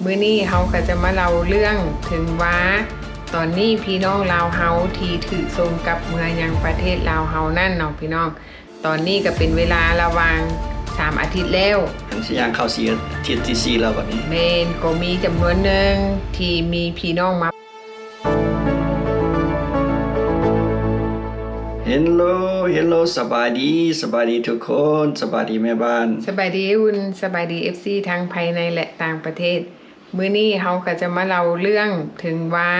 ມື້ນີ້ເຮົາກໍຈະມາເລົ່າເລື່ອງເຖິງວ່າ ຕອນນີ້ພີ່ນ້ອງລາວເຮົາທີ່ຖືກສົ່ງກັບເມືອຍັງປະເທດລາວເຮົານັ້ນເນາະພີ່ນ້ອງ, ຕອນນີ້ກໍເປັນເວລາລະຫວ່າງສາມອາທິດແລ້ວ. ເປັນຊິຍ່າງເຂົ້າສີ່ອາທິດທີສີ່ແລ້ວບັດນີ້. ແມ່ນ, ກໍມີຈຳນວນໜຶ່ງທີ່ມີພີ່ນ້ອງມາ ເຮລໂລ ເຮລໂລ ສະບາຍດີ, ສະບາຍດີທຸກຄົນ, ສະບາຍດີແມ່ບ້ານ, ສະບາຍດີອຸ່ນ, ສະບາຍດີເອັຟຊີທັງພາຍໃນ ແລະ ຕ່າງປະເທດ. ມື້ນີ້ເຮົາກໍຈະມາເລົ່າເລື່ອງເຖິງວ່າ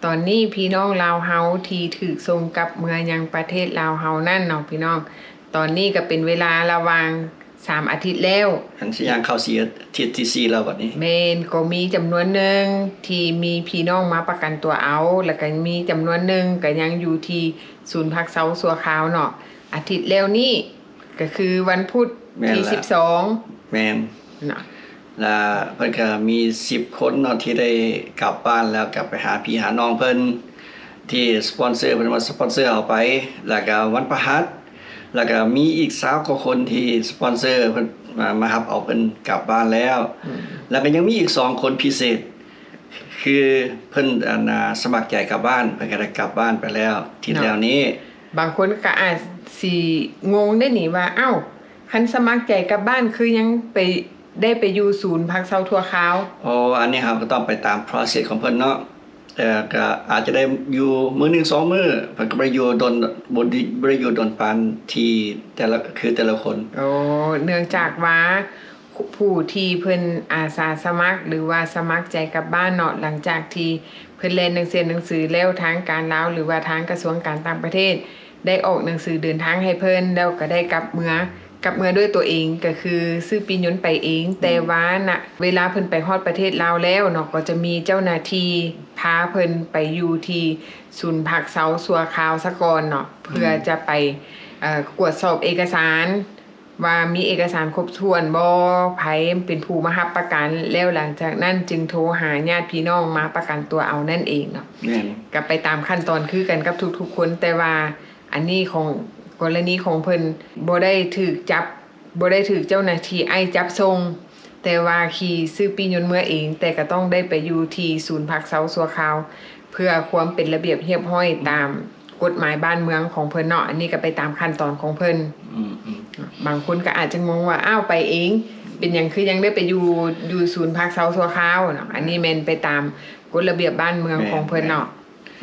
ຕອນນີ້ພີ່ນ້ອງລາວເຮົາທີ່ຖືກສົ່ງກັບເມືອຍັງປະເທດລາວເຮົານັ້ນເນາະພີ່ນ້ອງ, ຕອນນີ້ກໍເປັນເວລາລະຫວ່າງສາມອາທິດແລ້ວ. ເປັນຊິຍ່າງເຂົ້າສີ່ອາທິດທີສີ່ແລ້ວບັດນີ້. ແມ່ນ, ກໍມີຈຳນວນໜຶ່ງທີ່ມີພີ່ນ້ອງມາປະກັນຕົວເອົາ, ແລ້ວກໍມີຈຳນວນໜຶ່ງກໍຍັງຢູ່ທີ່ສູນພັກເຊົາຊົ່ວຄາວເນາະ. ອາທິດແລ້ວນີ້ ກໍຄືວັນພຸດ ແມ່ນ ທີ ລະ ສິບສອງ ແມ່ນ ເນາະ ລະເພິ່ນກໍມີສິບຄົນເນາະ ທີ່ໄດ້ກັບບ້ານແລ້ວ ກໍໄປຫາພີ່ຫານ້ອງເພິ່ນ ທີ່ສະປອນເຊີ ເພິ່ນມາສະປອນເຊີເອົາໄປ. ລະກະວັນພະຫັດ ລະກະມີອີກຊາວກວ່າຄົນທີ່ສະປອນເຊີເພິ່ນມາ ມາຮັບເອົາເພິ່ນກັບບ້ານແລ້ວ. ອືມ ລະກະຍັງມີອີກສອງຄົນພິເສດ ຄືເພິ່ນ ອັນນ່າ ສະໝັກໃຈກັບບ້ານ ເພິ່ນກໍໄດ້ກັບບ້ານໄປແລ້ວ ທີ່ ເນາະ ແລ້ວນີ້. ບາງຄົນກໍອາດຊິງົງເດ້ນີ້ວ່າ ອ້າວ ຄັນສະໝັກໃຈກັບບ້ານ ຄືຍັງໄປ ໄດ້ໄປຢູ່ສູນພັກເຊົາຊົ່ວຄາວ? ອໍ ອັນນີ້ເຮົາກໍຕ້ອງໄປຕາມ process ຂອງເພິ່ນເນາະ. ເອີ ກໍອາດຈະໄດ້ຢູ່ມື້ໜຶ່ງສອງມື້ ເພິ່ນກໍບໍ່ໄດ້ຢູ່ດົນ ບໍ່ໄດ້ ບໍ່ໄດ້ຢູ່ດົນປານທີ່ແຕ່ລະ ຄືແຕ່ລະຄົນ. ອໍ ເນື່ອງຈາກວ່າ ຜູ້ທີ່ເພິ່ນອາສາສະໝັກ ຫຼືວ່າສະໝັກໃຈກັບບ້ານເນາະ, ຫຼັງຈາກທີ່ເພິ່ນແລ່ນໜັງເສືອໜັງສືແລ້ວ ທາງການລາວ ຫຼືວ່າທາງກະຊວງການຕ່າງປະເທດ ໄດ້ອອກໜັງສືເດີນທາງໃຫ້ເພິ່ນ ແລ້ວກໍໄດ້ກັບເມືອ ກັບເມືອດ້ວຍຕົວເອງ ກໍຄືຊື້ປີ້ຍົນໄປເອງ. ອືມ ແຕ່ວ່ານະ ເວລາເພິ່ນໄປຮອດປະເທດລາວແລ້ວເນາະ, ກໍຈະມີເຈົ້າໜ້າທີ່ພາເພິ່ນໄປຢູ່ທີ່ສູນພັກເຊົາຊົ່ວຄາວສາກ່ອນເນາະ, ເພື່ອ ອືມ ຈະໄປ ເອີ ກວດສອບເອກະສານ ວ່າມີເອກະສານຄົບຖ້ວນບໍ່, ໃຜເປັນຜູ້ມາຮັບປະກັນ, ແລ້ວຫຼັງຈາກນັ້ນຈຶ່ງໂທຫາຍາດພີ່ນ້ອງມາປະກັນຕົວເອົານັ້ນເອງເນາະ. ແມ່ນ. ກໍໄປຕາມຂັ້ນຕອນຄືກັນກັບທຸກໆຄົນ, ແຕ່ວ່າອັນນີ້ຂອງ ກໍລະນີຂອງເພິ່ນບໍ່ໄດ້ຖືກຈັບ, ບໍ່ໄດ້ຖືກເຈົ້າໜ້າທີ່ໄອສ໌ຈັບສົ່ງ, ແຕ່ວ່າຂີ່ຊື້ປີ້ຍົນເມືອເອງ, ແຕ່ກໍຕ້ອງໄດ້ໄປຢູ່ທີ່ສູນພັກເຊົາຊົ່ວຄາວ ເພື່ອຄວາມເປັນລະບຽບຮຽບຮ້ອຍ ອືມ ຕາມ ກົດໝາຍບ້ານເມືອງຂອງເພິ່ນເນາະ, ອັນນີ້ກໍໄປຕາມຂັ້ນຕອນຂອງເພິ່ນ. ອືມໆ ບາງຄົນກໍອາດຈະງົງວ່າ ອ້າວ ໄປເອງ ເປັນຫຍັງຄືຍັງໄດ້ໄປຢູ່ ຢູ່ສູນພັກເຊົາຊົ່ວຄາວເນາະ, ອັນນີ້ແມ່ນໄປຕາມກົດລະບຽບບ້ານເມືອງຂອງເພິ່ນເນາະ. ແມ່ນ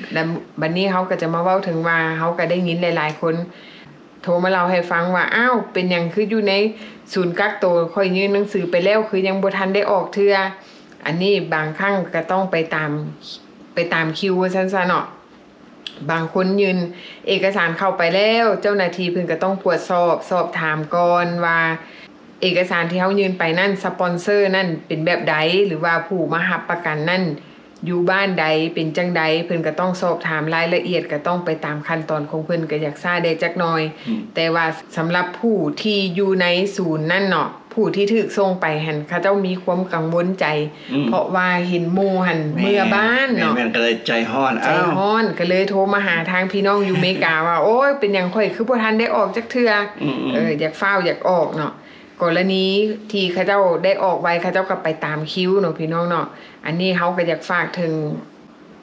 ໆ ແລ້ວບັດນີ້ເຮົາກໍຈະມາເວົ້າເຖິງວ່າ ເຮົາກໍໄດ້ຍິນຫຼາຍໆຄົນໂທມາເລົ່າໃຫ້ຟັງວ່າ ອ້າວ ເປັນຫຍັງຄືຢູ່ໃນສູນກັກໂຕ ຂ້ອຍຍື່ນໜັງສືໄປແລ້ວ ຄືຍັງບໍ່ທັນໄດ້ອອກເທື່ອ. ອັນນີ້ບາງຄັ້ງກໍຕ້ອງໄປຕາມ ໄປຕາມຄິວວ່າຊັ້ນຊະເນາະ. ບາງຄົນຍື່ນເອກະສານເຂົ້າໄປແລ້ວ ເຈົ້າໜ້າທີ່ເພິ່ນກໍຕ້ອງກວດສອບ ສອບຖາມກ່ອນວ່າ ເອກະສານທີ່ເຮົາຍື່ນໄປນັ້ນ ສະປອນເຊີນັ້ນເປັນແບບໃດ ຫຼືວ່າຜູ້ມາຮັບປະກັນນັ້ນຢູ່ບ້ານໃດ ເປັນຈັ່ງໃດ, ເພິ່ນກໍຕ້ອງສອບຖາມລາຍລະອຽດ, ກໍຕ້ອງໄປຕາມຂັ້ນຕອນຂອງເພິ່ນ, ກໍຢາກຊ້າແດ່ຈັກໜ່ອຍ. ອືມ ແຕ່ວ່າສຳລັບຜູ້ທີ່ຢູ່ໃນສູນນັ້ນເນາະ ຜູ້ທີ່ຖືກສົ່ງໄປຫັ້ນ ເຂົາເຈົ້າມີຄວາມກັງວົນໃຈ ອືມ ເພາະວ່າເຫັນໝູ່ຫັ້ນ ແມ່ນ ເມືອບ້ານເນາະ ແມ່ນໆ ກໍເລີຍໃຈຮ້ອນ ໃຈຮ້ອນ ອ້າວ ກໍເລີຍໂທມາຫາທາງພີ່ນ້ອງຢູ່ເມກາວ່າ ໂອ້ຍ ເປັນຫຍັງຂ້ອຍຄືບໍ່ທັນໄດ້ອອກຈັກເທື່ອ ອືມໆ ເອີ ຢາກຟ້າວຢາກອອກເນາະ. ກໍລະນີທີ່ເຂົາເຈົ້າໄດ້ອອກໄວ ເຂົາເຈົ້າກໍໄປຕາມຄິວເນາະ ພີ່ນ້ອງເນາະ. ອັນນີ້ເຮົາກໍຢາກຝາກເຖິງ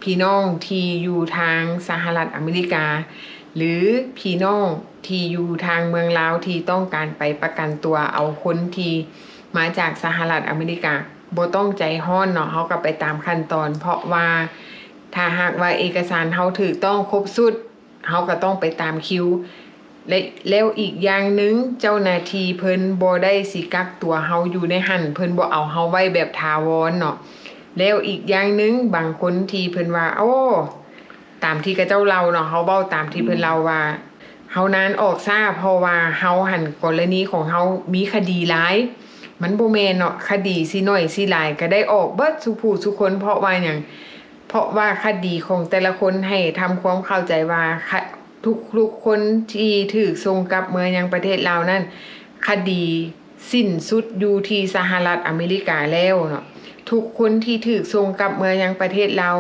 ພີ່ນ້ອງທີ່ຢູ່ທາງສະຫະລັດອາເມລິກາ ຫຼື ພີ່ນ້ອງທີ່ຢູ່ທາງເມືອງລາວທີ່ຕ້ອງການໄປປະກັນຕົວເອົາຄົນທີ່ມາຈາກສະຫະລັດອາເມລິກາ ບໍ່ຕ້ອງໃຈຮ້ອນເນາະ, ເຮົາກໍໄປຕາມຂັ້ນຕອນ ເພາະວ່າຖ້າຫາກວ່າເອກະສານເຮົາຖືກຕ້ອງຄົບຊຸດ ເຮົາກໍຕ້ອງໄປຕາມຄິວ ແລະ ແລ້ວອີກຢ່າງໜຶ່ງ ເຈົ້າໜ້າທີ່ເພິ່ນບໍ່ໄດ້ຊິກັກຕົວເຮົາຢູ່ໃນຫັ້ນ, ເພິ່ນບໍ່ເອົາເຮົາໄວ້ແບບຖາວອນເນາະ. ແລ້ວອີກຢ່າງໜຶ່ງ ບາງຄົນທີ່ເພິ່ນວ່າ ໂອ້ ຕາມທີ່ເຂົາເຈົ້າເລົ່າເນາະ, ເຮົາເວົ້າຕາມທີ່ເພິ່ນເລົ່າວ່າ ເຮົານານອອກຊ້າ ເພາະວ່າເຮົາຫັ້ນ ກໍລະນີຂອງເຮົາມີຄະດີຫຼາຍ. ມັນບໍ່ແມ່ນເນາະ, ຄະດີຊິໜ້ອຍຊິຫຼາຍກໍໄດ້ອອກເບິດສູ່ຜູ້ສູ່ຄົນ. ເພາະວ່າຫຍັງ? ເພາະວ່າຄະດີຂອງແຕ່ລະຄົນ ໃຫ້ທຳຄວາມເຂົ້າໃຈວ່າ ຄະ ທຸກໆຄົນທີ່ຖືກສົ່ງກັບເມືອຍັງປະເທດລາວນັ້ນ ຄະດີສິ້ນສຸດຢູ່ທີ່ສະຫະລັດອາເມລິກາແລ້ວເນາະ. ທຸກຄົນທີ່ຖືກສົ່ງກັບເມືອຍັງປະເທດລາວ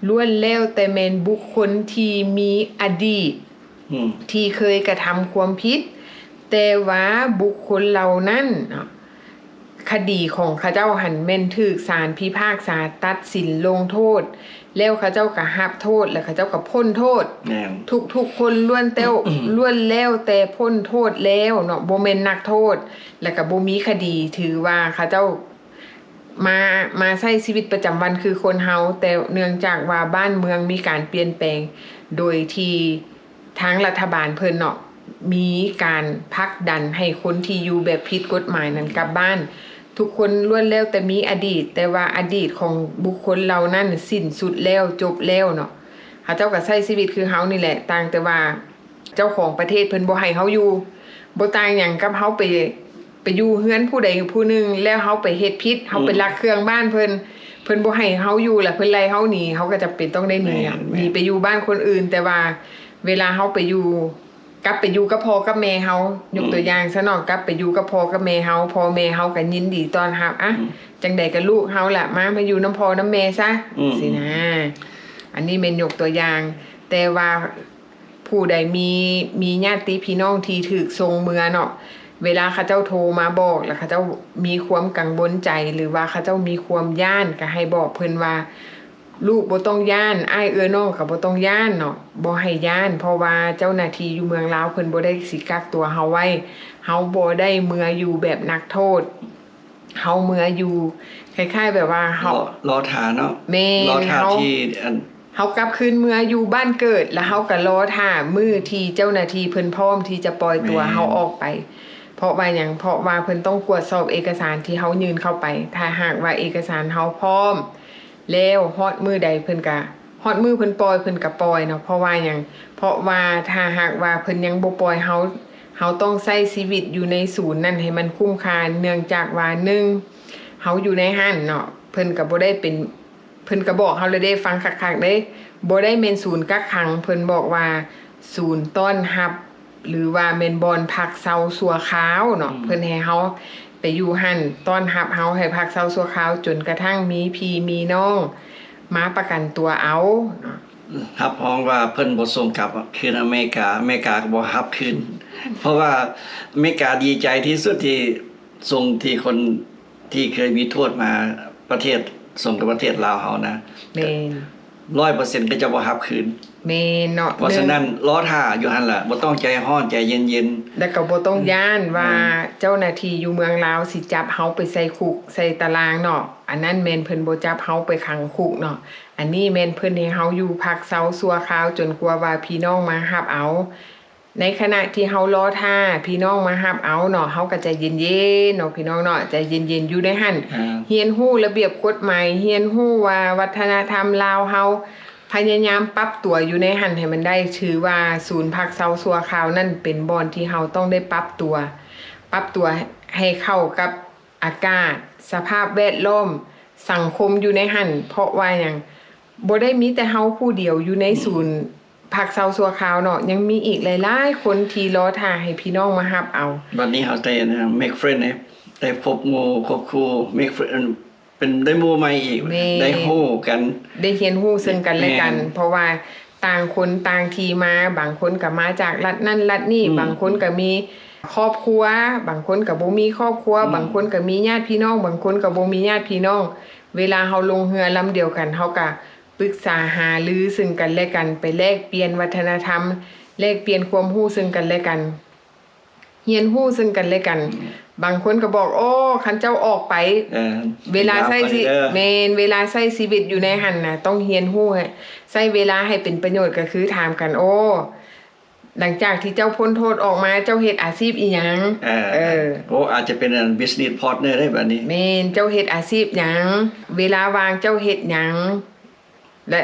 ລ້ວນແລ້ວແຕ່ແມ່ນບຸກຄົນທີ່ມີອະດີດ ອືມ ທີ່ເຄີຍກະທຳຄວາມຜິດ, ແຕ່ວ່າບຸກຄົນເຫຼົ່ານັ້ນເນາະ ຄະດີຂອງເຂົາເຈົ້າຫັ້ນແມ່ນຖືກສານພິພາກສາຕັດສິນລົງໂທດ ແລ້ວເຂົາເຈົ້າກໍຮັບໂທດ ແລ້ວເຂົາເຈົ້າກໍພົ້ນໂທດ. ແມ່ນ. ທຸກໆຄົນລ້ວນແຕ່ວ ລ້ວນແລ້ວແຕ່ພົ້ນໂທດແລ້ວເນາະ, ບໍ່ແມ່ນນັກໂທດ ແລ້ວກໍບໍ່ມີຄະດີ. ຖືວ່າເຂົາເຈົ້າມາ ມາໃຊ້ຊີວິດປະຈຳວັນຄືຄົນເຮົາ, ແຕ່ເນື່ອງຈາກວ່າບ້ານເມືອງມີການປ່ຽນແປງ ໂດຍທີ່ ທາງລັດຖະບານເພິ່ນເນາະ ມີການຜັກດັນໃຫ້ຄົນທີ່ຢູ່ແບບຜິດກົດໝາຍນັ້ນກັບບ້ານ. ທຸກຄົນລ້ວນແລ້ວແຕ່ມີອະດີດ, ແຕ່ວ່າອະດີດຂອງບຸກຄົນເຫຼົ່ານັ້ນສິ້ນສຸດແລ້ວ, ຈົບແລ້ວເນາະ. ເຂົາເຈົ້າກໍໃຊ້ຊີວິດຄືເຮົານີ້ແຫຼະ, ຕ່າງແຕ່ວ່າເຈົ້າຂອງປະເທດເພິ່ນບໍ່ໃຫ້ເຮົາຢູ່. ບໍ່ຕ່າງຫຍັງກັບເຮົາໄປ ໄປຢູ່ເຮືອນຜູ້ໃດຜູ້ໜຶ່ງ ແລ້ວເຮົາໄປເຮັດຜິດ, ເຮົາໄປ ອືມ ລັກເຄື່ອງບ້ານເພິ່ນ, ເພິ່ນບໍ່ໃຫ້ເຮົາຢູ່ ແລ້ວເພິ່ນໄລ່ເຮົາໜີ, ເຮົາກໍຈຳເປັນຕ້ອງໄດ້ໜີ ແມ່ນ ອະ ແມ່ນ ໜີໄປຢູ່ບ້ານຄົນອື່ນ. ແຕ່ວ່າເວລາເຮົາໄປຢູ່ ກັບໄປຢູ່ກັບພໍ່ກັບແມ່ເຮົາ, ຍົກຕົວ ອືມ ຢ່າງຊະເນາະ, ກັບໄປຢູ່ກັບພໍ່ກັບແມ່ເຮົາ, ພໍ່ແມ່ເຮົາກໍຍິນດີຕ້ອນຮັບ, ອະ ອືມ ຈັ່ງໃດກໍລູກເຮົາລະ, ມາ ມາຢູ່ນຳພໍ່ນຳແມ່ຊະ, ອືມ ຊີ້ນະ. ອັນນີ້ແມ່ນຍົກຕົວຢ່າງ, ແຕ່ວ່າ ຜູ້ໃດມີ ມີຍາດຕິພີ່ນ້ອງທີ່ຖືກສົ່ງເມືອເນາະ, ເວລາເຂົາເຈົ້າໂທມາບອກ ແລ້ວເຂົາເຈົ້າມີຄວາມກັງວົນໃຈ ຫຼືວ່າເຂົາເຈົ້າມີຄວາມຢ້ານ, ກໍໃຫ້ບອກເພິ່ນວ່າ ລູກບໍ່ຕ້ອງຢ້ານ, ອ້າຍເອື້ອຍນ້ອງກໍບໍ່ຕ້ອງຢ້ານເນາະ, ບໍ່ໃຫ້ຢ້ານ, ເພາະວ່າເຈົ້າໜ້າທີ່ຢູ່ເມືອງລາວເພິ່ນບໍ່ໄດ້ຊິກັກຕົວເຮົາໄວ້, ເຮົາບໍ່ໄດ້ເມືອຢູ່ແບບນັກໂທດ. ເຮົາເມືອຢູ່ ຄ້າຍໆແບບວ່າເຮົາ ລໍ ລໍຖ້າເນາະ. ແມ່ນ. ລໍຖ້າ ເຮົາ ທີ່ອັນ ເຮົາກັບຄືນເມືອຢູ່ບ້ານເກີດ ແລ້ວເຮົາກໍລໍຖ້າມື້ທີ່ເຈົ້າໜ້າທີ່ເພິ່ນພ້ອມທີ່ຈະປ່ອຍຕົວ ແມ່ນ ເຮົາອອກໄປ. ເພາະວ່າຫຍັງ? ເພາະວ່າເພິ່ນຕ້ອງກວດສອບເອກະສານທີ່ເຮົາຍື່ນເຂົ້າໄປ. ຖ້າຫາກວ່າເອກະສານເຮົາພ້ອມແລ້ວ, ຮອດມື້ໃດເພິ່ນກະ ຮອດມື້ເພິ່ນປ່ອຍ ເພິ່ນກໍປ່ອຍເນາະ. ເພາະວ່າຫຍັງ? ເພາະວ່າຖ້າຫາກວ່າເພິ່ນຍັງບໍ່ປ່ອຍເຮົາ, ເຮົາຕ້ອງໃຊ້ຊີວິດຢູ່ໃນສູນນັ້ນໃຫ້ມັນຄຸ້ມຄ່າ, ເນື່ອງຈາກວ່າ ໜຶ່ງ ເຮົາຢູ່ໃນຫັ້ນເນາະ, ເພິ່ນກໍບໍ່ໄດ້ເປັນ ເພິ່ນກໍບອກເຮົາແລ້ວເດ້, ຟັງຄັກໆເດ້, ບໍ່ໄດ້ແມ່ນສູນກັກຂັງ, ເພິ່ນບອກວ່າສູນຕ້ອນຮັບ ຫຼືວ່າແມ່ນບ່ອນພັກເຊົາຊົ່ວຄາວເນາະ. ອືມ ເພິ່ນໃຫ້ເຮົາໄປຢູ່ຫັ້ນ ຕ້ອນຮັບເຮົາໃຫ້ພັກເຊົາຊົ່ວຄາວ ຈົນກະທັ່ງມີພີ່ມີນ້ອງມາປະກັນຕົວເອົາເນາະ. ຮັບຮອງວ່າເພິ່ນບໍ່ສົ່ງກັບຄືນອາເມລິກາ, ອາເມລິກາກໍບໍ່ຮັບຄືນ, ເພາະວ່າອາເມລິກາດີໃຈທີ່ສຸດທີ່ສົ່ງທີ່ຄົນ ທີ່ເຄີຍມີໂທດມາປະເທດ ສົ່ງກັບປະເທດລາວເຮົານະ. ແມ່ນ. ຮ້ອຍເປີເຊັນ ເຂົາເຈົ້າບໍ່ຮັບຄືນ. ແມ່ນເນາະ. ເພາະສະນັ້ນ ໜຶ່ງ ລໍຖ້າຢູ່ຫັ້ນລະ, ບໍ່ຕ້ອງໃຈຮ້ອນ, ໃຈເຢັນໆ. ແລ້ວກໍບໍ່ຕ້ອງ ອືມ ຢ້ານວ່າ ແມ່ນ ເຈົ້າໜ້າທີ່ຢູ່ເມືອງລາວຊິຈັບເຮົາໄປໃສ່ຄຸກໃສ່ຕາລາງເນາະ. ອັນນັ້ນແມ່ນເພິ່ນບໍ່ຈັບເຮົາໄປຂັງຄຸກເນາະ. ອັນນີ້ແມ່ນເພິ່ນໃຫ້ເຮົາຢູ່ພັກເຊົາຊົ່ວຄາວ ຈົນກວ່າວ່າພີ່ນ້ອງມາຮັບເອົາ. ໃນຂະນະທີ່ເຮົາລໍຖ້າພີ່ນ້ອງມາຮັບເອົາເນາະ, ເຮົາກໍໃຈເຢັນໆເນາະ ພີ່ນ້ອງເນາະ, ໃຈເຢັນໆຢູ່ໃນຫັ້ນ. ອ່າ ຮຽນຮູ້ລະບຽບກົດໝາຍ, ຮຽນຮູ້ວ່າວັດທະນະທຳລາວເຮົາ, ພະຍາຍາມປັບຕົວຢູ່ໃນຫັ້ນໃຫ້ມັນໄດ້. ຖືວ່າສູນພັກເຊົາຊົ່ວຄາວນັ້ນເປັນບ່ອນທີ່ເຮົາຕ້ອງໄດ້ປັບຕົວ, ປັບຕົວໃຫ້ເຂົ້າກັບອາກາດ, ສະພາບແວດລ້ອມ, ສັງຄົມຢູ່ໃນຫັ້ນ. ເພາະວ່າຫຍັງ? ບໍ່ໄດ້ມີແຕ່ເຮົາຜູ້ດຽວຢູ່ໃນ ອືມ ສູນ ພັກເຊົາຊົ່ວຄາວເນາະ, ຍັງມີອີກຫຼາຍໆຄົນທີ່ລໍຖ້າໃຫ້ພີ່ນ້ອງມາຮັບເອົາ. ບັດນີ້ເຮົາໄດ້ make friend ເດ້, ໄດ້ພົບໝູ່ຄົບຄູ່ make friend ເປັນໄດ້ໝູ່ໃໝ່ອີກ. ແມ່ນ. ໄດ້ຮູ້ກັນ ໄດ້ຮຽນຮູ້ເຊິ່ງກັນແລະກັນ. ແມ່ນ. ເພາະວ່າຕ່າງຄົນຕ່າງທີ່ມາ, ບາງຄົນກໍມາຈາກລັດນັ້ນລັດນີ້, ອືມ ບາງຄົນກໍມີຄອບຄົວ, ບາງຄົນກໍບໍ່ມີຄອບຄົວ, ອືມ ບາງຄົນກໍມີຍາດພີ່ນ້ອງ, ບາງຄົນກໍບໍ່ມີຍາດພີ່ນ້ອງ. ເວລາເຮົາລົງເຮືອລຳດຽວກັນ, ເຮົາກໍ ປຶກສາຫາລືເຊິ່ງກັນແລະກັນ, ໄປແລກປ່ຽນວັດທະນະທຳ, ແລກປ່ຽນຄວາມຮູ້ເຊິ່ງກັນແລະກັນ, ຮຽນຮູ້ເຊິ່ງກັນແລະກັນ. ອືມ ບາງຄົນກໍບອກ, ໂອ້ ຄັນເຈົ້າອອກໄປ, ເອີ ເວລາໃຊ້ຊີ ເປັນລາວໄປເດີ. ແມ່ນ, ເວລາໃຊ້ຊີວິດຢູ່ໃນຫັ້ນນະ, ຕ້ອງຮຽນຮູ້ໃຫ້ ໃຊ້ເວລາໃຫ້ເປັນປະໂຫຍດ, ກໍຄືຖາມກັນ, ໂອ້ ຫຼັງຈາກທີ່ເຈົ້າພົ້ນໂທດອອກມາ ເຈົ້າເຮັດອາຊີບອີ່ຫຍັງ? ເອີ ເອີ ໂອ້ ອາດຈະເປັນ business partner ໄດ້ບາດນີ້. ແມ່ນ, ເຈົ້າເຮັດອາຊີບຫຍັງ? ເວລາວ່າງເຈົ້າເຮັດຫຍັງ? ແລະ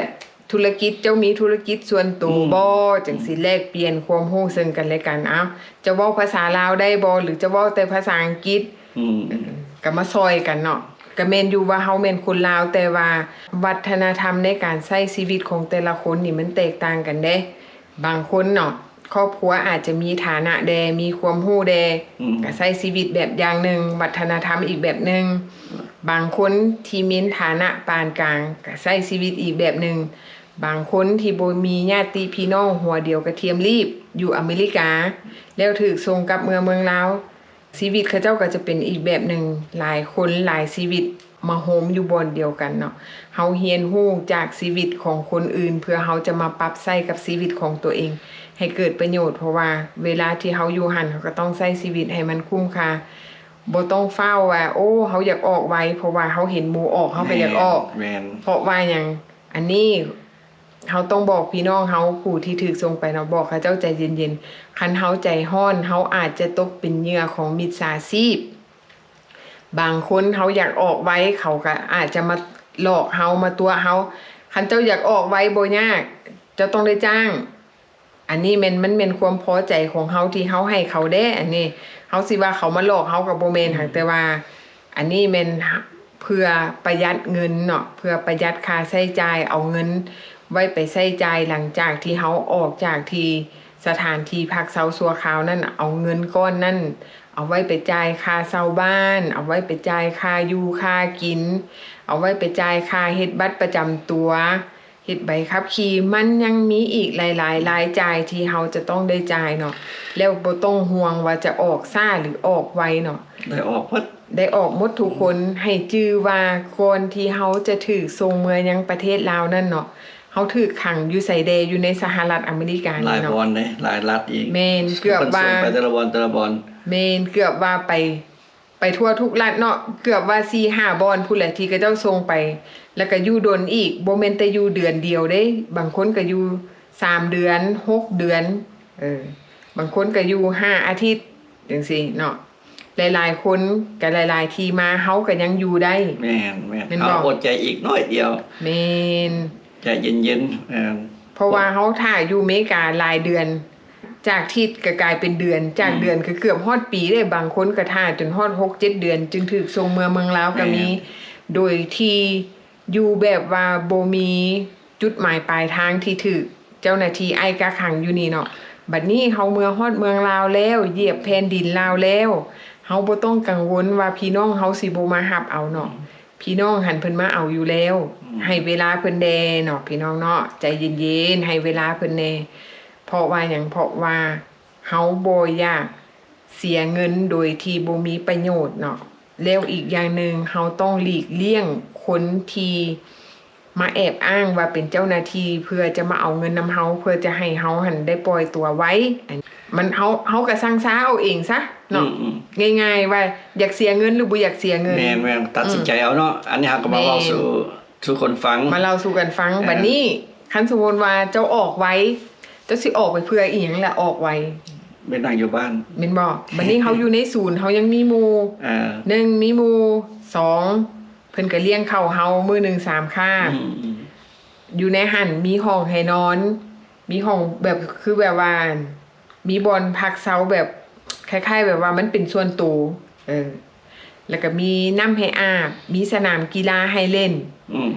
ທຸລະກິດ, ເຈົ້າມີທຸລະກິດສ່ວນໂຕ ອືມ ບໍ່? ຈັ່ງຊິແລກປ່ຽນຄວາມຮູ້ເຊິ່ງກັນແລະກັນ. ເອົ້າ ເຈົ້າເວົ້າພາສາລາວໄດ້ບໍ່ ຫຼື ເຈົ້າເວົ້າແຕ່ພາສາອັງກິດ? ອືມ ເອີ ກໍມາຊ່ອຍກັນເນາະ. ກໍແມ່ນຢູ່ວ່າເຮົາແມ່ນຄົນລາວ, ແຕ່ວ່າວັດທະນະທຳໃນການໃຊ້ຊີວິດຂອງແຕ່ລະຄົນນີ້ມັນແຕກຕ່າງກັນເດ້. ບາງຄົນເນາະ ຄອບຄົວອາດຈະມີຖານະແດ່, ມີຄວາມຮູ້ແດ່, ອືມ ກໍໃຊ້ຊີວິດແບບຢ່າງໜຶ່ງ, ວັດທະນະທຳອີກແບບໜຶ່ງ. ບາງຄົນທີ່ມີຖານະປານກາງ ກໍໃຊ້ຊີວິດອີກແບບໜຶ່ງ. ບາງຄົນທີ່ບໍ່ມີຍາດຕິພີ່ນ້ອງຫົວດຽວກະທຽມລີບ ຢູ່ອາເມລິກາ ແລ້ວຖືກສົ່ງກັບເມືອເມືອງລາວ, ຊີວິດເຂົາເຈົ້າກໍຈະເປັນອີກແບບໜຶ່ງ, ຫຼາຍຄົນຫຼາຍຊີວິດມາໂຮມຢູ່ບ່ອນດຽວກັນເນາະ. ເຮົາຮຽນຮູ້ຈາກຊີວິດຂອງຄົນອື່ນ ເພື່ອເຮົາຈະມາປັບໃຊ້ກັບຊີວິດຂອງຕົວເອງໃຫ້ເກີດປະໂຫຍດ, ເພາະວ່າເວລາທີ່ເຮົາຢູ່ຫັ້ນ ເຮົາກໍຕ້ອງໃຊ້ຊີວິດໃຫ້ມັນຄຸ້ມຄ່າ. ບໍ່ຕ້ອງຟ້າວວ່າ ໂອ້ ເຮົາຢາກອອກໄວ, ເພາະວ່າເຮົາເຫັນໝູ່ອອກ ເຮົາກໍຢາກອອກ. ແມ່ນ ແມ່ນ. ເພາະວ່າຫຍັງ? ອັນນີ້ເຮົາຕ້ອງບອກພີ່ນ້ອງເຮົາຜູ້ທີ່ຖືກສົ່ງໄປເນາະ, ບອກເຂົາເຈົ້າໃຈເຢັນໆ. ຄັນເຮົາໃຈຮ້ອນ ເຮົາອາດຈະຕົກເປັນເຫຍື່ອຂອງມິດສາຊີບ. ບາງຄົນເຮົາຢາກອອກໄວ ເຂົາກໍອາດຈະມາຫຼອກເຮົາ ມາຕົວະເຮົາ. ຄັນເຈົ້າຢາກອອກໄວບໍ່ຍາກ, ເຈົ້າຕ້ອງໄດ້ຈ້າງ. ອັນນີ້ແມ່ນ ມັນແມ່ນຄວາມພໍໃຈຂອງເຮົາທີ່ເຮົາໃຫ້ເຂົາເດ້. ອັນນີ້ເຮົາຊິວ່າເຂົາມາຫຼອກເຮົາກໍບໍ່ແມ່ນ. ຫາກແຕ່ວ່າອັນນີ້ແມ່ນເພື່ອປະຢັດເງິນເນາະ, ເພື່ອປະຢັດຄ່າໃຊ້ຈ່າຍ, ເອົາເງິນໄວ້ໄປໃຊ້ຈ່າຍຫຼັງຈາກທີ່ເຮົາອອກຈາກທີ່ສະຖານທີ່ພັກເຊົາຊົ່ວຄາວນັ້ນ, ເອົາເງິນກ້ອນນັ້ນເອົາໄວ້ໄປຈ່າຍຄ່າເຊົ່າບ້ານ, ເອົາໄວ້ໄປຈ່າຍຄ່າຢູ່ຄ່າກິນ, ເອົາໄວ້ໄປຈ່າຍຄ່າເຮັດບັດປະຈຳຕົວ, ເຮັດໃບຂັບຂີ່. ມັນຍັງມີອີກຫຼາຍໆລາຍຈ່າຍທີ່ເຮົາຈະຕ້ອງໄດ້ຈ່າຍເນາະ, ແລ້ວບໍ່ຕ້ອງຫ່ວງວ່າຈະອອກຊ້າ ຫຼື ອອກໄວເນາະ, ໄດ້ອອກໝົດ ໄດ້ອອກໝົດທຸກຄົນ. ໃຫ້ຈື່ວ່າກ່ອນທີ່ເຮົາຈະຖືກສົ່ງເມືອຍັງປະເທດລາວນັ້ນເນາະ, ເຮົາຖືກຂັງຢູ່ໃສແດ່? ຢູ່ໃນສະຫະລັດອາເມລິການີ້ເນາະ. ຫຼາຍບ່ອນເດ້ ຫຼາຍລັດອີກ. ແມ່ນ ເກືອບວ່າ ເພິ່ນສົ່ງໄປແຕ່ລະບ່ອນ ແຕ່ລະບ່ອນ. ແມ່ນ ເກືອບວ່າໄປ ໄປທົ່ວທຸກລັດເນາະ, ເກືອບວ່າສີ່ຫ້າບ່ອນພຸ້ນແຫຼະທີ່ເຂົາເຈົ້າສົ່ງໄປ, ແລ້ວກໍຢູ່ດົນອີກ, ບໍ່ແມ່ນແຕ່ຢູ່ເດືອນດຽວເດ້, ບາງຄົນກໍຢູ່ສາມເດືອນ ຫົກເດືອນ, ເອີ ບາງຄົນກໍຢູ່ຫ້າອາທິດ ຈັ່ງຊີ້ເນາະ. ຫຼາຍໆຄົນກໍຫຼາຍໆທີ່ມາ ເຮົາກໍຍັງຢູ່ໄດ້. ແມ່ນໆ ແມ່ນບໍ່? ເຮົາອົດໃຈອີກໜ້ອຍດຽວ. ແມ່ນ. ໃຈເຢັນໆ ເອີ ເພາະວ່າເຮົາຖ້າຢູ່ເມກາຫຼາຍເດືອນ, ຈາກທິດກໍກາຍເປັນເດືອນ, ຈາກເດືອນ ອືມ ກໍເກືອບຮອດປີເດ້. ບາງຄົນກໍຖ້າຈົນຮອດຫົກເຈັດເດືອນຈຶ່ງຖືກສົ່ງເມືອເມືອງລາວກໍມີ. ແມ່ນ. ໂດຍທີ່ຢູ່ແບບວ່າບໍ່ມີຈຸດໝາຍປາຍທາງທີ່ຖືກເຈົ້າໜ້າທີ່ໄອກັກຂັງຢູ່ນີ້ເນາະ. ບັດນີ້ເຮົາເມືອຮອດເມືອງລາວແລ້ວ, ຢຽບແຜ່ນດິນລາວແລ້ວ, ເຮົາບໍ່ຕ້ອງກັງວົນວ່າພີ່ນ້ອງເຮົາຊິບໍ່ມາຮັບເອົາເນາະ. ອືມ. ພີ່ນ້ອງຫັ້ນເພິ່ນມາເອົາຢູ່ແລ້ວ. ອືມ. ໃຫ້ເວລາເພິ່ນແດ່ເນາະ ພີ່ນ້ອງເນາະ, ໃຈເຢັນໆ ໃຫ້ເວລາເພິ່ນແດ່. ເພາະວ່າຫຍັງ? ເພາະວ່າເຮົາບໍ່ຢາກເສຍເງິນໂດຍທີ່ບໍ່ມີປະໂຫຍດເນາະ. ແລ້ວອີກຢ່າງໜຶ່ງ ເຮົາຕ້ອງຫຼີກລ່ຽງຄົນທີ່ມາແອບອ້າງວ່າເປັນເຈົ້າໜ້າທີ່ ເພື່ອຈະມາເອົາເງິນນຳເຮົາ, ເພື່ອຈະໃຫ້ເຮົາຫັ້ນໄດ້ປ່ອຍຕົວໄວ. ອັນ ມັນ ເຮົາ ເຮົາກໍສັ່ງຊາເອົາເອງຊະເນາະ. ອືມໆ. ງ່າຍໆ ວ່າຢາກເສຍເງິນ ຫຼື ບໍ່ຢາກເສຍເງິນ. ແມ່ນໆ ຕັດສິນໃຈເອົາເນາະ. ອືມ. ອັນນີ້ເຮົາກໍມາເວົ້າສູ່ ສູ່ຄົນຟັງ ມາເລົ່າສູ່ກັນຟັງ. ເອີ ບັດນີ້ ຄັນສົມມຸດວ່າເຈົ້າອອກໄວ ເຈົ້າຊິອອກໄປເພື່ອອີ່ຫຍັງລະ? ອອກໄວ ໄປນັ່ງຢູ່ບ້ານ ແມ່ນບໍ່? ບັດນີ້ເຮົາຢູ່ໃນສູນ ເຮົາຍັງມີໝູ່. ເອີ ໜຶ່ງ ມີໝູ່, ສອງ ເພິ່ນກໍລ້ຽງເຂົ້າເຮົາມື້ໜຶ່ງສາມຄາບ. ອືມໆ. ຢູ່ໃນຫັ້ນມີຫ້ອງໃຫ້ນອນ, ມີຫ້ອງແບບ ຄືແບບວ່າ ມີບ່ອນພັກເຊົາແບບຄ້າຍໆແບບວ່າມັນເປັນສ່ວນໂຕ. ເອີ ແລ້ວກໍມີນ້ຳໃຫ້ອາບ, ມີສະໜາມກິລາໃຫ້ເລ່ນ. ອືມ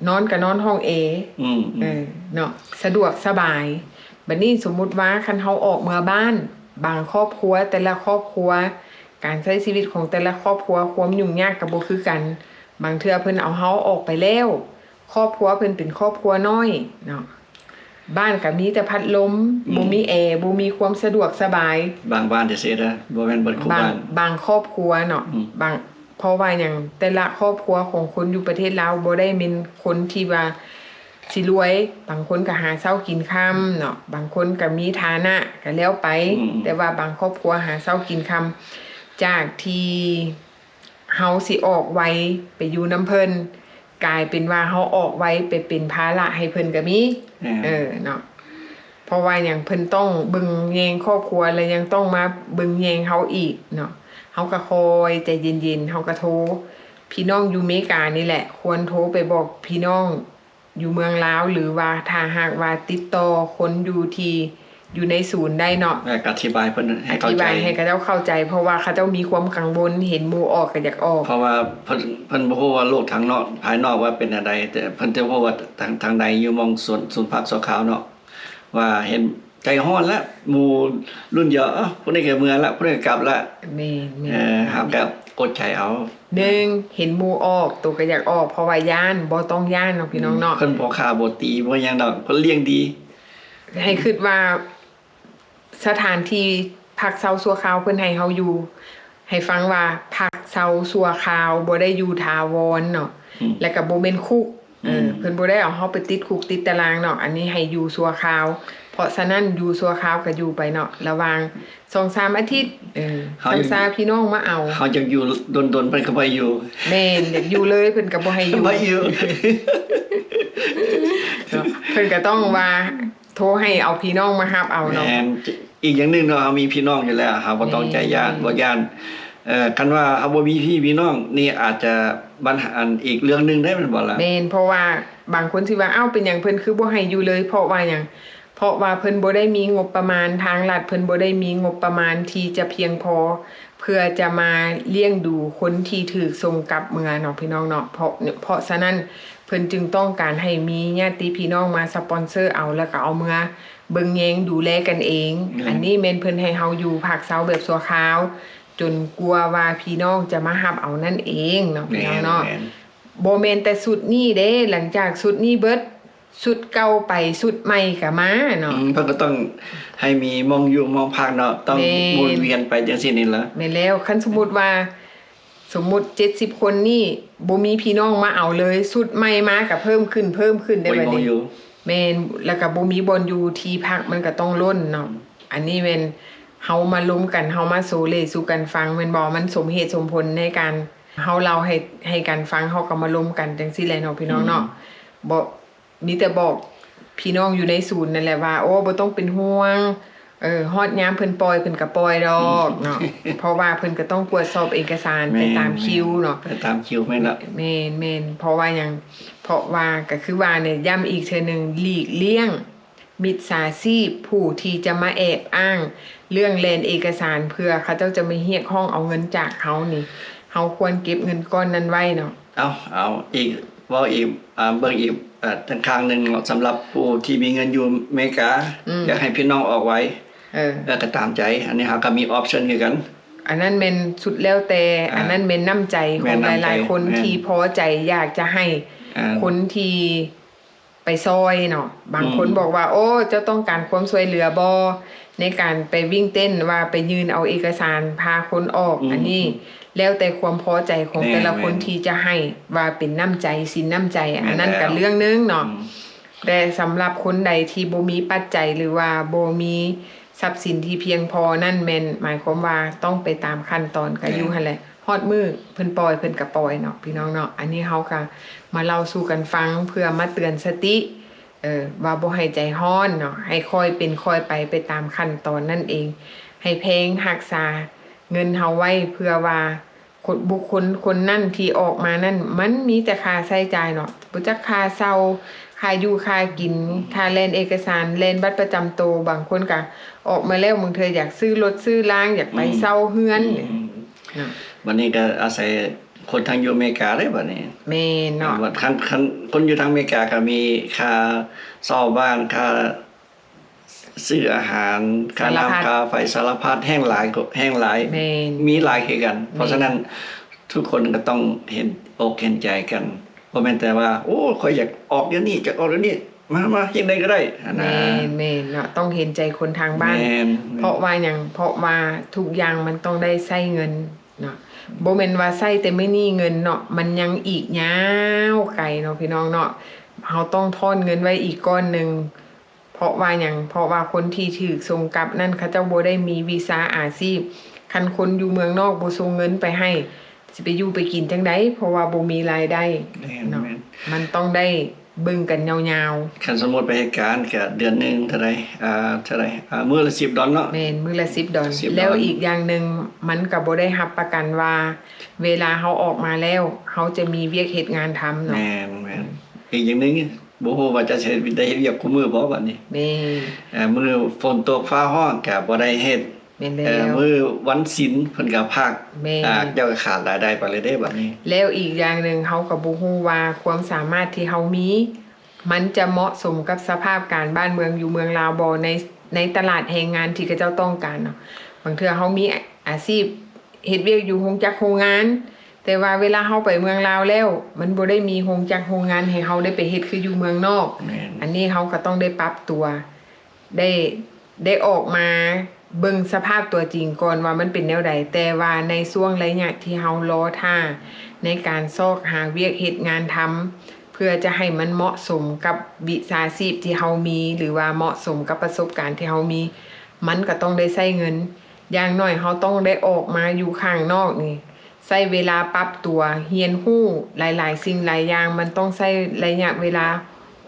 ໆ. ນອນກໍນອນຫ້ອງແອ. ອືມໆ. ເອີ ເນາະ, ສະດວກສະບາຍ. ບັດນີ້ສົມມຸດວ່າຄັນເຮົາອອກເມືອບ້ານ, ບາງຄອບຄົວ ແຕ່ລະຄອບຄົວ ການໃຊ້ຊີວິດຂອງແຕ່ລະຄອບຄົວ ຄວາມຫຍຸ້ງຍາກກໍບໍ່ຄືກັນ. ບາງເທື່ອເພິ່ນເອົາເຮົາອອກໄປແລ້ວ ຄອບຄົວເພິ່ນເປັນຄອບຄົວນ້ອຍເນາະ, ບ້ານກໍມີແຕ່ພັດລົມ. ອືມ. ບໍ່ມີແອ, ບໍ່ມີຄວາມສະດວກສະບາຍ. ບາງບ້ານເດເຊດະ ບໍ່ແມ່ນເບິດຄູ່ບ້ານ. ບາງ ບາງຄອບຄົວເນາະ. ອືມ. ບາງ ເພາະວ່າຫຍັງ? ແຕ່ລະຄອບຄົວຂອງຄົນຢູ່ປະເທດລາວບໍ່ໄດ້ແມ່ນຄົນທີ່ວ່າຊິລວຍ, ບາງຄົນກໍຫາເຊົ້າກິນຄ່ຳເນາະ, ບາງຄົນກໍມີຖານະກໍແລ້ວໄປ. ອືມ. ແຕ່ວ່າບາງຄອບຄົວຫາເຊົ້າກິນຄ່ຳ. ຈາກທີ່ ເຮົາຊິອອກໄວໄປຢູ່ນຳເພິ່ນ ກາຍເປັນວ່າເຮົາອອກໄວໄປເປັນພາລະໃຫ້ເພິ່ນກໍມີ. ແມ່ນ. ເອີ ເນາະ, ເພາະວ່າຫຍັງ? ເພິ່ນຕ້ອງເບິ່ງແຍງຄອບຄົວ ແລະ ຍັງຕ້ອງມາເບິ່ງແຍງເຮົາອີກເນາະ. ເຮົາກໍຄອຍໃຈເຢັນໆ, ເຮົາກໍໂທ, ພີ່ນ້ອງຢູ່ເມການີ້ແຫຼະ ຄວນໂທໄປບອກພີ່ນ້ອງ ຢູ່ເມືອງລາວ ຫຼືວ່າຖ້າຫາກວ່າຕິດຕໍ່ຄົນຢູ່ທີ່ຢູ່ໃນສູນໄດ້ເນາະ ແລ້ວກໍອະທິບາຍເພິ່ນໃຫ້ເຂົ້າໃຈ ອະທິບາຍໃຫ້ເຂົາເຈົ້າເຂົ້າໃຈ ເພາະວ່າເຂົາເຈົ້າມີຄວາມກັງວົນ ເຫັນໝູ່ອອກກໍຢາກອອກ ເພາະວ່າເພິ່ນ ເພິ່ນບໍ່ຮູ້ວ່າໂລກທາງນອກ ພາຍນອກວ່າເປັນແນວໃດ ແຕ່ເພິ່ນຈະຮູ້ວ່າທາງ ທາງໃນຢູ່ໝ່ອງສູນ ສູນພັກຊົ່ວຄາວເນາະ ວ່າເຫັນໃຈຮ້ອນແລ້ວ ໝູ່ລຸ້ນດຽວ ເອົ້າ ຜູ້ນີ້ກໍເມືອລະ ຜູ້ນີ້ກໍກັບລະ ແມ່ນໆ ເອີ ເຮົາກໍອົດໃຈເອົາ ໜຶ່ງ ເຫັນໝູ່ອອກ ໂຕກໍຢາກອອກ ເພາະວ່າຢ້ານ ບໍ່ຕ້ອງຢ້ານເນາະ ພີ່ນ້ອງເນາະ ເພິ່ນບໍ່ຂ້າບໍ່ຕີບໍ່ຫຍັງດອກ ເພິ່ນລ້ຽງດີ ໃຫ້ຄິດວ່າ ສະຖານທີ່ພັກເຊົາຊົ່ວຄາວເພິ່ນໃຫ້ເຮົາຢູ່ ໃຫ້ຟັງວ່າພັກເຊົາຊົ່ວຄາວ ບໍ່ໄດ້ຢູ່ຖາວອນເນາະ ອືມ ແລ້ວກໍບໍ່ແມ່ນຄຸກ ເອີ ອືມ ເພິ່ນບໍ່ໄດ້ເອົາເຮົາໄປຕິດຄຸກຕິດຕາລາງເນາະ ອັນນີ້ໃຫ້ຢູ່ຊົ່ວຄາວ. ເພາະສະນັ້ນຢູ່ຊົ່ວຄາວກໍຢູ່ໄປເນາະ ລະຫວ່າງສອງສາມອາທິດ ເອີ ເຮົາ ຊ້ຳຊາພີ່ນ້ອງມາເອົາ ເຮົາຢາກຢູ່ດົນໆ ເພິ່ນກໍບໍ່ໃຫ້ຢູ່. ແມ່ນ ຢາກຢູ່ເລີຍ ເພິ່ນກໍບໍ່ໃຫ້ຢູ່ ບໍ່ໃຫ້ຢູ່ ເນາະ ເພິ່ນກໍຕ້ອງວ່າໂທໃຫ້ເອົາພີ່ນ້ອງມາຮັບເອົາເນາະ. ແມ່ນ ອີກຢ່າງໜຶ່ງເນາະ ເຮົາມີພີ່ນ້ອງຢູ່ແລ້ວ ເຮົາບໍ່ຕ້ອງ ແມ່ນ ໃຈຢ້ານ ບໍ່ຢ້ານ. ເອີ ຄັນວ່າເຮົາບໍ່ມີພີ່ມີນ້ອງນີ້ ອາດຈະບັນຫາ ອັນ ອີກເລື່ອງໜຶ່ງໄດ້ ແມ່ນບໍ່ລະ? ແມ່ນ ເພາະວ່າບາງຄົນຊິວ່າ ເອົ້າ ເປັນຫຍັງເພິ່ນຄືບໍ່ໃຫ້ຢູ່ເລີຍ ເພາະວ່າຫຍັງ? ເພາະວ່າເພິ່ນບໍ່ໄດ້ມີງົບປະມານ ທາງລັດເພິ່ນບໍ່ໄດ້ມີງົບປະມານທີ່ຈະພຽງພໍ ເພື່ອຈະມາລ້ຽງດູຄົນທີ່ຖືກສົ່ງກັບເມືອເນາະ ພີ່ນ້ອງເນາະ. ເພາະ ເພາະສະນັ້ນ ເພິ່ນຈຶ່ງຕ້ອງການໃຫ້ມີຍາດຕິພີ່ນ້ອງມາສະປອນເຊີເອົາ ແລ້ວກໍເອົາເມືອເບິ່ງແຍງດູແລກັນເອງ. ແມ່ນ ອັນນີ້ແມ່ນເພິ່ນໃຫ້ເຮົາຢູ່ພັກເຊົາແບບຊົ່ວຄາວ ຈົນກວ່າວ່າພີ່ນ້ອງຈະມາຮັບເອົານັ້ນເອງເນາະ ແມ່ນ ພີ່ນ້ອງເນາະ. ແມ່ນ ບໍ່ແມ່ນແຕ່ຊຸດນີ້ເດ້ ຫຼັງຈາກຊຸດນີ້ເບິດ ຊຸດເກົ່າໄປ ຊຸດໃໝ່ກໍມາເນາະ. ອືມ ເພິ່ນກໍຕ້ອງໃຫ້ມີໝ່ອງຢູ່ໝ່ອງພັກເນາະ ຕ້ອງ ແມ່ນ ໝູນວຽນໄປຈັ່ງຊີ້ນີ້ລະ. ແມ່ນແລ້ວ ຄັນສົມມຸດວ່າ ສົມມຸດເຈັດສິບຄົນນີ້ ບໍ່ມີພີ່ນ້ອງມາເອົາເລີຍ ຊຸດໃໝ່ມາກໍເພີ່ມຂຶ້ນ ເພີ່ມຂຶ້ນໄດ້ບັດນີ້. ແມ່ນ ແລ້ວກໍບໍ່ມີບ່ອນຢູ່ ທີ່ພັກມັນກໍຕ້ອງລົ້ນເນາະ. ອັນນີ້ແມ່ນເຮົາມາລົມກັນ ເຮົາມາໂຊເລສູ່ກັນຟັງ ແມ່ນບໍ່? ມັນສົມເຫດສົມຜົນໃນການເຮົາເລົ່າໃຫ້ ໃຫ້ກັນຟັງ ເຮົາກໍມາລົມກັນຈັ່ງຊີ້ແຫຼະເນາະ ພີ່ນ້ອງເນາະ. ອືມ ບໍ່ ມີແຕ່ບອກພີ່ນ້ອງຢູ່ໃນສູນນັ້ນແຫຼະວ່າ ໂອ້ ບໍ່ຕ້ອງເປັນຫ່ວງ ເອີ ຮອດຍາມເພິ່ນປ່ອຍ ເພິ່ນກໍປ່ອຍດອກເນາະ. ເພາະວ່າເພິ່ນກໍຕ້ອງກວດສອບເອກະສານ ແມ່ນ ໄປຕາມຄິວເນາະ ແມ່ນ ໄປຕາມຄິວ. ແມ່ນລະ ແມ່ນໆ ເພາະວ່າຫຍັງ? ເພາະວ່າກໍຄືວ່ານີ້ ຢ້ຳອີກເທື່ອໜຶ່ງ ຫຼີກລ້ຽງມິດສາຊີບ ຜູ້ທີ່ຈະມາແອບອ້າງເລື່ອງແລ່ນເອກະສານ ເພື່ອເຂົາເຈົ້າຈະມາຮຽກຮ້ອງເອົາເງິນຈາກເຮົານີ້ ເຮົາຄວນເກັບເງິນກ້ອນນັ້ນໄວ້ເນາະ. ເອົາ ເອົາອີກ ເວົ້າອີກ ອ່າ ເບິ່ງອີກ ເອີ ທາງຂ້າງໜຶ່ງເນາະ ສຳລັບຜູ້ທີ່ມີເງິນຢູ່ອາເມລິກາ ອືມ ຢາກໃຫ້ພີ່ນ້ອງອອກໄວ ເອີ ເອີ ກໍຕາມໃຈ. ອັນນີ້ເຮົາກໍມີອອບຊັນຄືກັນ. ອັນນັ້ນແມ່ນສຸດແລ້ວແຕ່ ອ່າ ອັນນັ້ນແມ່ນນ້ຳໃຈຂອງຫຼາຍໆຄົນ ແມ່ນນ້ຳໃຈ ທີ່ພໍໃຈຢາກຈະໃຫ້ ອ່າ ຄົນທີ່ ໄປຊ່ອຍເນາະ. ບາງຄົນ ອືມ ບອກວ່າ ໂອ້ ເຈົ້າຕ້ອງການຄວາມຊ່ວຍເຫຼືອບໍ່ ໃນການໄປວິ່ງເຕັ້ນ ວ່າໄປຍື່ນເອົາເອກະສານພາຄົນອອກ. ອືມ ອັນນີ້ ອືມ ແລ້ວແຕ່ຄວາມພໍໃຈຂອງ ແມ່ນ ແຕ່ລະຄົນ ແມ່ນ ທີ່ຈະໃຫ້ ວ່າເປັນນ້ຳໃຈ ສິນນ້ຳໃຈ ແມ່ນ ອັນນັ້ນ ແລ້ວ ກໍເລື່ອງໜຶ່ງເນາະ. ອືມ ແຕ່ສຳລັບຄົນໃດທີ່ບໍ່ມີປັດໄຈ ຫຼືວ່າບໍ່ມີຊັບສິນທີ່ພຽງພໍນັ້ນ ແມ່ນໝາຍຄວາມວ່າຕ້ອງໄປຕາມຂັ້ນຕອນ ກໍ ແມ່ນ ຢູ່ຫັ້ນແຫຼະ. ຮອດມື້ເພິ່ນປ່ອຍ ເພິ່ນກໍປ່ອຍເນາະ ພີ່ນ້ອງເນາະ. ອັນນີ້ເຮົາກໍມາເລົ່າສູ່ກັນຟັງ ເພື່ອມາເຕືອນສະຕິ ເອີ ວ່າບໍ່ໃຫ້ໃຈຮ້ອນເນາະ ໃຫ້ຄ່ອຍເປັນຄ່ອຍໄປ ໄປຕາມຂັ້ນຕອນນັ້ນເອງ. ໃຫ້ແພງຮັກສາເງິນເຮົາໄວ້ ເພື່ອວ່າຄົນ ບຸກຄົນຄົນນັ້ນທີ່ອອກມານັ້ນ ມັນມີແຕ່ຄ່າໃຊ້ຈ່າຍເນາະ ບໍ່ຈັກຄ່າເຊົ່າ ຄ່າຢູ່ຄ່າກິນ ອືມ ຄ່າແລ່ນເອກະສານ ແລ່ນບັດປະຈຳໂຕ. ບາງຄົນກໍອອກມາແລ້ວ ບາງເທື່ອຢາກຊື້ລົດຊື້ລາງ ຢາກໄປ ອືມ ເຊົ່າເຮືອນ ອືມ ເນາະ. ບັດນີ້ກໍອາໄສຄົນທາງຢູ່ອາເມລິກາເດ້ບັດນີ້. ແມ່ນເນາະ ວ່າຄັນ ຄັນຄົນຢູ່ທາງອາເມລິກາກໍມີຄ່າເຊົ່າບ້ານ ຄ່າຊື້ອາຫານ ຄ່ານ້ຳ ສາລະພັດ ຄ່າໄຟ ສາລະພັດ ແຮ່ງຫຼາຍ ແຮ່ງຫຼາຍ. ແມ່ນ ມີຫຼາຍຄືກັນ. ແມ່ນ ເພາະສະນັ້ນ ທຸກຄົນກໍຕ້ອງເຫັນອົກເຫັນໃຈກັນ ບໍ່ແມ່ນແຕ່ວ່າ ໂອ້ ຂ້ອຍຢາກອອກດຽວນີ້ ຢາກອອກດຽວນີ້ ມາ ມາ ຈັ່ງໃດກໍໄດ້ຫັ້ນນະ. ແມ່ນ ແມ່ນເນາະ ຕ້ອງເຫັນໃຈຄົນທາງບ້ານ. ແມ່ນ ເພາະວ່າຫຍັງ? ເພາະວ່າທຸກຢ່າງມັນຕ້ອງໄດ້ໃຊ້ເງິນເນາະ. ບໍ່ແມ່ນວ່າໃຊ້ແຕ່ມື້ນີ້ເງິນເນາະ ມັນຍັງອີກຍາວໄກເນາະ ພີ່ນ້ອງເນາະ. ເຮົາຕ້ອງທ້ອນເງິນໄວ້ອີກກ້ອນໜຶ່ງ. ເພາະວ່າຫຍັງ? ເພາະວ່າຄົນທີ່ຖືກສົ່ງກັບນັ້ນ ເຂົາເຈົ້າບໍ່ໄດ້ມີວິຊາອາຊີບ. ຄັນຄົນຢູ່ເມືອງນອກບໍ່ສົ່ງເງິນໄປໃຫ້ ຊິໄປຢູ່ໄປກິນຈັ່ງໃດ? ເພາະວ່າບໍ່ມີລາຍໄດ້ ແມ່ນ ເນາະ ແມ່ນ ມັນຕ້ອງໄດ້ເບິ່ງກັນຍາວໆ. ຄັນສົມມຸດໄປເຮັດການກະເດືອນໜຶ່ງເທົ່າໃດ? ອ່າ ເທົ່າໃດ? ອ່າ ມື້ລະສິບດອນເນາະ. ແມ່ນ ມື້ລະສິບດອນ. ສິບດອນ. ແລ້ວອີກຢ່າງໜຶ່ງ ມັນກະບໍ່ໄດ້ຮັບປະກັນວ່າ ເວລາເຮົາອອກມາແລ້ວ ເຮົາຈະມີວຽກເຮັດງານທຳເນາະ. ແມ່ນ ແມ່ນ. ອີກຢ່າງໜຶ່ງ ບໍ່ຮູ້ວ່າຈະເຮັດ ໄດ້ເຮັດວຽກຄູ່ມື້ບໍ່ບັດນີ້? ແມ່ນ. ເອີ ມື້ຝົນຕົກຟ້າຮ້ອງກະບໍ່ໄດ້ເຮັດ. ແມ່ນແລ້ວ. ເອີ ມື້ວັນສິນເພິ່ນກໍພັກ. ແມ່ນ. ອ່າ ເຈົ້າກໍຂາດລາຍໄດ້ໄປເລີຍເດ້ບັດນີ້. ແລ້ວອີກຢ່າງໜຶ່ງ ເຮົາກໍບໍ່ຮູ້ວ່າຄວາມສາມາດທີ່ເຮົາມີ ມັນຈະເໝາະສົມກັບສະພາບການບ້ານເມືອງຢູ່ເມືອງລາວບໍ່ ໃນ ໃນຕະຫຼາດແຮງງານທີ່ເຂົາເຈົ້າຕ້ອງການເນາະ. ບາງເທື່ອເຮົາມີອາ ອາຊີບເຮັດວຽກຢູ່ໂຮງຈັກໂຮງງານ ແຕ່ວ່າເວລາເຮົາໄປເມືອງລາວແລ້ວ ມັນບໍ່ໄດ້ມີໂຮງຈັກໂຮງງານໃຫ້ເຮົາໄດ້ໄປເຮັດຄືຢູ່ເມືອງນອກ. ແມ່ນ. ອັນນີ້ເຮົາກໍຕ້ອງໄດ້ປັບຕົວ ໄດ້ ໄດ້ອອກມາ ເບິ່ງສະພາບຕົວຈິງກ່ອນວ່າມັນເປັນແນວໃດ, ແຕ່ວ່າໃນຊ່ວງໄລຍະທີ່ເຮົາລໍຖ້າໃນການຊອກຫາວຽກເຮັດງານທຳ ເພື່ອຈະໃຫ້ມັນເໝາະສົມກັບວິຊາຊີບທີ່ເຮົາມີ ຫຼືວ່າເໝາະສົມກັບປະສົບການທີ່ເຮົາມີ, ມັນກໍຕ້ອງໄດ້ໃຊ້ເງິນ. ຢ່າງໜ້ອຍເຮົາຕ້ອງໄດ້ອອກມາຢູ່ຂ້າງນອກນີ້ ໃຊ້ເວລາປັບຕົວ, ຮຽນຮູ້ຫຼາຍໆສິ່ງຫຼາຍຢ່າງ, ມັນຕ້ອງໃຊ້ໄລຍະເວລາ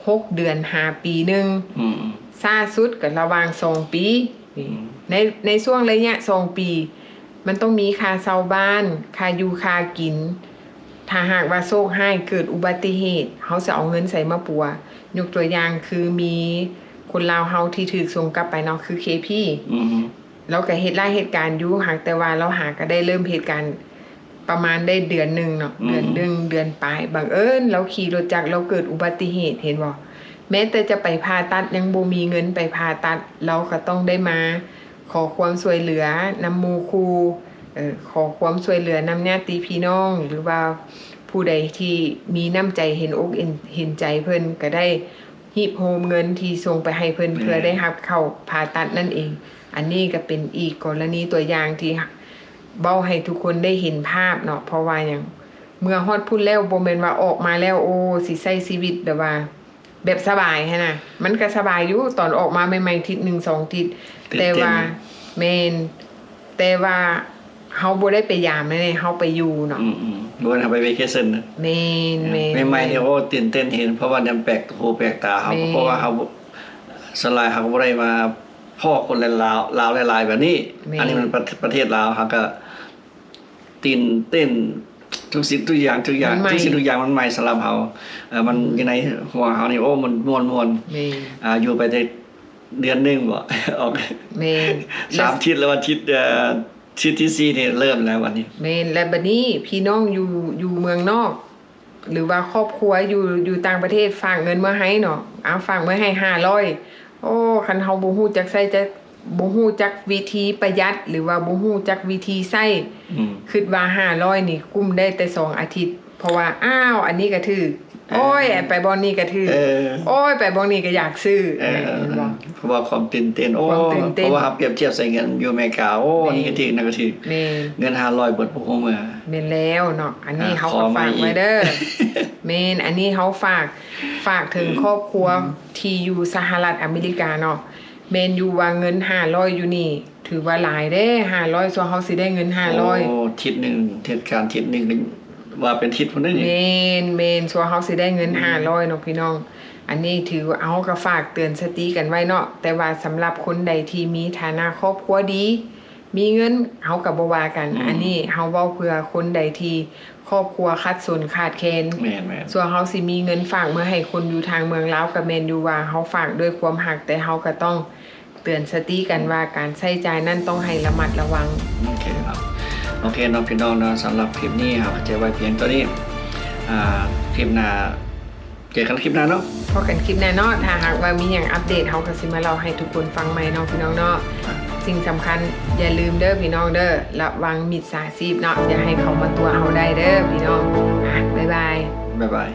ຫົກເດືອນຫາປີໜຶ່ງ, ອືມ ຊ້າສຸດກໍລະຫວ່າງສອງປີ. ອືມ ໃນ ໃນຊ່ວງໄລຍະສອງປີ ມັນຕ້ອງມີຄ່າເຊົ່າບ້ານ, ຄ່າຢູ່ຄ່າກິນ. ຖ້າຫາກວ່າໂຊກຮ້າຍເກີດອຸບັດຕິເຫດ, ເຮົາຈະເອົາເງິນໃສມາປົວ? ຍົກຕົວຢ່າງຄືມີຄົນລາວເຮົາທີ່ຖືກສົ່ງກັບໄປເນາະ, ຄື ເຄ ພີ ອືມ ລາວກໍເຮັດລາຍເຮັດການຢູ່, ຫາກແຕ່ວ່າລາວຫາກໍໄດ້ເລີ່ມເຮັດການປະມານໄດ້ເດືອນໜຶ່ງເນາະ, ອືມ ເດືອນໜຶ່ງ ເດືອນປາຍ. ບັງເອີນລາວຂີ່ລົດຈັກ, ລາວເກີດອຸບັດຕິເຫດ, ເຫັນບໍ່? ແມ້ແຕ່ຈະໄປຜ່າຕັດ ຍັງບໍ່ມີເງິນໄປຜ່າຕັດ, ລາວກໍຕ້ອງໄດ້ມາຂໍຄວາມຊ່ວຍເຫຼືອນຳໝູ່ຄູ່, ເອີ ຂໍຄວາມຊ່ວຍເຫຼືອນຳຍາດຕິພີ່ນ້ອງ ຫຼືວ່າຜູ້ໃດທີ່ມີນ້ຳໃຈເຫັນອົກເຫັນ ເຫັນໃຈເພິ່ນ, ກໍໄດ້ ຮີບໂຮມເງິນທີ່ສົ່ງໄປໃຫ້ເພິ່ນ ແມ່ນ ເພື່ອໄດ້ຮັບເຂົ້າຜ່າຕັດນັ້ນເອງ. ອັນນີ້ກໍເປັນອີກກໍລະນີຕົວຢ່າງທີ່ເວົ້າໃຫ້ທຸກຄົນໄດ້ເຫັນພາບເນາະ. ເພາະວ່າຫຍັງ? ເມື່ອຮອດພຸ້ນແລ້ວ ບໍ່ແມ່ນວ່າອອກມາແລ້ວ ໂອ້ ຊິໃຊ້ຊີວິດແບບວ່າ ແບບສະບາຍຫັ້ນນະ. ມັນກໍສະບາຍຢູ່ຕອນອອກມາໃໝ່ໆ ທິດໜຶ່ງສອງທິດ, ແຕ່ວ່າ ແມ່ນ ແຕ່ວ່າເຮົາບໍ່ໄດ້ໄປຢາມເດ້, ເຮົາໄປຢູ່ເນາະ. ອືມໆ ບໍ່ແມ່ນເຮົາໄປເວເຄເຊິນນະ. ແມ່ນໆ ໃໝ່ໆນີ້ ໂອ້ ຕື່ນເຕັ້ນເຫັນ, ເພາະວ່າແນວແປກຫູແປກຕາເຮົາ, ແມ່ນ ເພາະວ່າເຮົາ ສ່ວນຫຼາຍເຮົາກໍບໍ່ໄດ້ມາພໍ້ຄົນລາວ ລາວຫຼາຍໆແບບນີ້. ແມ່ນ ອັນນີ້ມັນປະ ປະເທດລາວ, ເຮົາກໍຕື່ນເຕັ້ນ ທຸກສິ່ງທຸກຢ່າງ ທຸກຢ່າງ ມັນໃໝ່ ທຸກສິ່ງທຸກຢ່າງມັນໃໝ່ສຳລັບເຮົາ. ເອີ ມັນ ອືມ ຢູ່ໃນຫົວເຮົານີ້ ໂອ້ ມັນມ່ວນໆ. ແມ່ນ ອ່າ ຢູ່ໄປໄດ້ ເດືອນໜຶ່ງບໍ ອອກ. ແມ່ນ ສາມທິດແລ້ວ ອາທິດ ເອີ ທິດທີສີ່ນີ້ເລີ່ມແລ້ວບັດນີ້. ແມ່ນ ແລະບັດນີ້ພີ່ນ້ອງຢູ່ ຢູ່ເມືອງນອກ ຫຼືວ່າຄອບຄົວຢູ່ ຢູ່ຕ່າງປະເທດ ຝາກເງິນມາໃຫ້ເນາະ, ອາ ຝາກມາໃຫ້ຫ້າຮ້ອຍ. ໂອ້ ຄັນເຮົາບໍ່ຮູ້ຈັກໃຊ້ ຈະ ບໍ່ຮູ້ຈັກວິທີປະຢັດ ຫຼືວ່າບໍ່ຮູ້ຈັກວິທີໃຊ້, ອືມ ຄິດວ່າຫ້າຮ້ອຍນີ້ກຸ້ມໄດ້ແຕ່ສອງອາທິດ, ເພາະວ່າ ອ້າວ ອັນນີ້ກໍຖືກ ເອີ ໂອ້ຍ ໄປບ່ອນນີ້ກໍຖືກ ເອີ ໂອ້ຍ ໄປບ່ອນນີ້ກໍຢາກຊື້. ເອີ ເຫັນບໍ່? ເພາະວ່າຄວາມຕື່ນເຕັ້ນ ໂອ້ ຄວາມຕື່ນເຕັ້ນ ເພາະວ່າເຮົາປຽບທຽບໃສ່ເງິນຢູ່ອາເມລິກາ ໂອ້ ແມ່ນ ອັນນີ້ກໍຖືກ ນັ້ນກໍຖືກ. ແມ່ນ ເງິນຫ້າຮ້ອຍເບິດບໍ່ຮູ້ເມື່ອ. ແມ່ນແລ້ວເນາະ, ອັນນີ້ ອ່າ ເຮົາກໍຝາກໄວ້ເດີ. ແມ່ນ ອັນນີ້ເຮົາຝາກ ຝາກເຖິງ ອືມ ຄອບຄົວ ອືມ ທີ່ຢູ່ສະຫະລັດອາເມລິກາເນາະ. ແມ່ນຢູ່ວ່າເງິນຫ້າຮ້ອຍຢູ່ນີ້ ຖືວ່າຫຼາຍເດ້ ຫ້າຮ້ອຍ, ຊົ່ວເຮົາຊິໄດ້ເງິນຫ້າຮ້ອຍ. ໂອ້ ທິດໜຶ່ງ ເຮັດການທິດໜຶ່ງ ກໍວ່າເປັນທິດພຸ້ນເດ້ນີ້. ແມ່ນໆ ຊົ່ວເຮົາຊິໄດ້ເງິນ ອືມ ຫ້າຮ້ອຍເນາະພີ່ນ້ອງ. ອັນນີ້ຖືວ່າເຮົາກໍຝາກເຕືອນສະຕິກັນໄວ້ເນາະ, ແຕ່ວ່າສຳລັບຄົນໃດທີ່ມີຖານະຄອບຄົວດີ ມີເງິນ ເຮົາກໍບໍ່ວ່າກັນ. ອືມ ອັນນີ້ເຮົາເວົ້າເພື່ອຄົນໃດທີ່ຄອບຄົວຂັດສົນຂາດແຄນ. ແມ່ນໆ ສ່ວນເຮົາຊິມີເງິນຝາກເມືອໃຫ້ຄົນຢູ່ທາງເມືອງລາວ ກໍແມ່ນຢູ່ວ່າເຮົາຝາກດ້ວຍຄວາມຮັກ, ແຕ່ເຮົາກໍຕ້ອງເຕືອນສະຕິກັນວ່າ ອືມ ການໃຊ້ຈ່າຍນັ້ນຕ້ອງໃຫ້ລະມັດລະວັງ. ໂອເຄເນາະ ໂອເຄເນາະພີ່ນ້ອງເນາະ, ສຳລັບຄລິບນີ້ເຮົາກໍຈະໄວ້ພຽງເທົ່ານີ້. ອ່າ ຄລິບໜ້າ ເຈີກັນຄລິບໜ້າເນາະ. ພໍ້ກັນຄລິບໜ້າເນາະ. ຖ້າຫາກວ່າມີຫຍັງອັບເດດ ເຮົາກໍຊິມາເລົ່າໃຫ້ທຸກຄົນຟັງໃໝ່ເນາະ ພີ່ນ້ອງເນາະ. ອ່າ ສິ່ງສຳຄັນຢ່າລືມເດີພີ່ນ້ອງເດີ, ລະວັງມິດສາຊີບເນາະ, ຢ່າໃຫ້ເຂົາມາຕົວະເຮົາໄດ້ເດີພີ່ນ້ອງ. ອ່າ ບາຍບາຍ. ບາຍບາຍ.